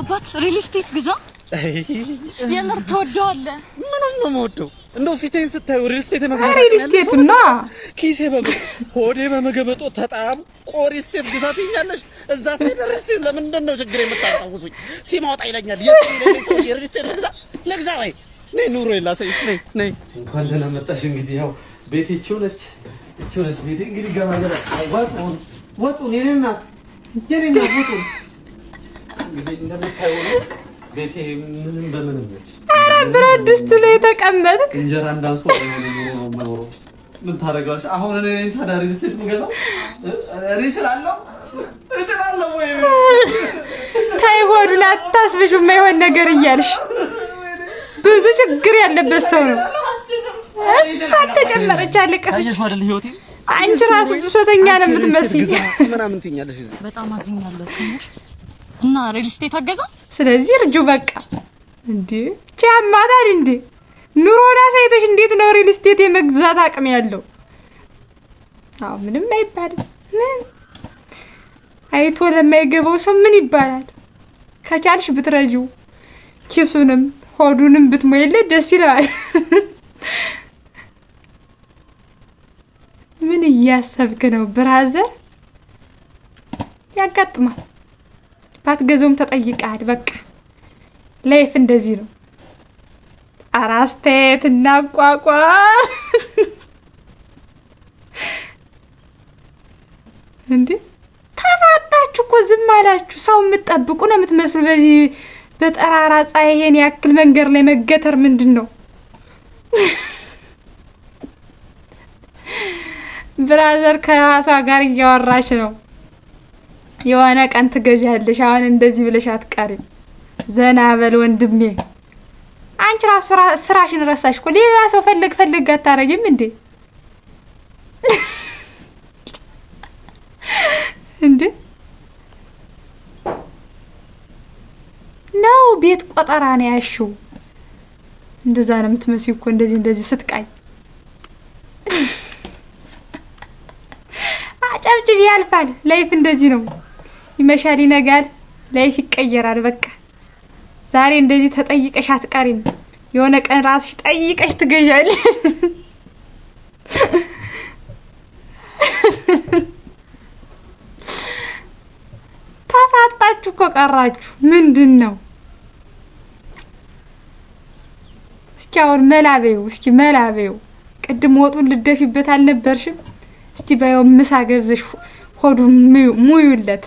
አባት፣ ሪል ስቴት ግዛ። የምር ትወደዋለህ። ምኑን ነው የምወደው? እንደው ፊቴን ስታዩ ሪል ስቴት የመግዛት ሪል ስቴቱና ኪሴ ሆዴ በምግብ እጦት ተጣብቆ ሪል ስቴት ግዛ ትይኛለሽ። እዛ ስሄድ ሪል ስቴት ለምንድን ነው ችግር የምታስታውሱኝ? ሲማውጣ ይለኛል። የሰው ሪል ስቴት ልግዛ ልግዛ ወይ ነይ ኑሮ ላሳይሽ፣ ነይ ነይ። እንኳን ደህና መጣሽ። እንግዲህ ያው ቤቴ ይቺው ነች፣ ይቺው ነች ቤቴ። እንግዲህ ገባ ገባ ወጡን ወጡን የኔ እናት የኔ እናት ወጡን። እንግዲህ እንደምታየው ነው ቤቴ፣ ምንም በምንም ነች። ኧረ ብረት ድስቱ ላይ ተቀመጥክ። እንጀራ እንዳንሶ የሆነ ኑሮ ነው የምኖረው። ምን ታደርጊዋለሽ? አሁን እኔ ነኝ ታዲያ ሪል ስቴት የምገዛው? እኔ እችላለሁ እችላለሁ ወይ? ተይ ሆዱን አታስብሹ፣ የማይሆን ነገር እያልሽ። ብዙ ችግር ያለበት ሰው ነው። እሷ ተጨመረች፣ አለቀሰች። አየሽው አይደል ህይወቴ? አንቺ ራሱ ብሶተኛ ነው የምትመስይ። ግዛ ምናምን ትይኛለሽ እዚህ። በጣም አዝኛለሁ ከምር። እና ሪል ስቴት አገዛ? ስለዚህ እርጁ በቃ። እንዴ ቻማታል እንዴ? ኑሮን አሳይቶሽ እንዴት ነው ሪል ስቴት የመግዛት አቅም ያለው? አዎ ምንም አይባልም። ምን አይቶ ለማይገባው ሰው ምን ይባላል? ከቻልሽ ብትረጂው ኪሱንም ሆዱንም ብትሞይለት ደስ ይለዋል። ምን እያሰብክ ነው brother? ያጋጥማል። ባትገዛውም ተጠይቀሃል። በቃ life እንደዚህ ነው። ኧረ አስተያየት እናቋቋም እንዴ! ተፋጣችሁ እኮ ዝም አላችሁ። ሰው የምትጠብቁ ነው የምትመስሉ። በዚህ በጠራራ ፀሐይ ይሄን ያክል መንገድ ላይ መገተር ምንድን ነው? Brother ከራሷ ጋር እያወራች ነው። የሆነ ቀን ትገዣለሽ። አሁን እንደዚህ ብለሽ አትቀሪም። ዘና በል ወንድሜ። አንቺ ራሱ ስራሽን ረሳሽ እኮ። ሌላ ሰው ፈለግ ፈለግ አታረጊም እንዴ? እንዴ ነው ቤት ቆጠራ ነው ያልሽው። እንደዛ ነው የምትመስዪው እኮ እንደዚህ እንደዚህ ስትቃኝ። አጨብጭብ፣ ያልፋል። Life እንደዚህ ነው። ይመሻል፣ ይነጋል። Life ይቀየራል። በቃ ዛሬ እንደዚህ ተጠይቀሽ አትቀሪም። የሆነ ቀን ራስሽ ጠይቀሽ ትገዣለሽ። ተፋጣችሁ እኮ ቀራችሁ። ምንድን ነው? እስኪ አሁን መላ በይው፣ እስኪ መላ በይው። ቅድም ወጡን ልደፊበት አልነበርሽም? እስቲ ባየው ምሳ ገብዘሽ ሆዱን ሙዩለት።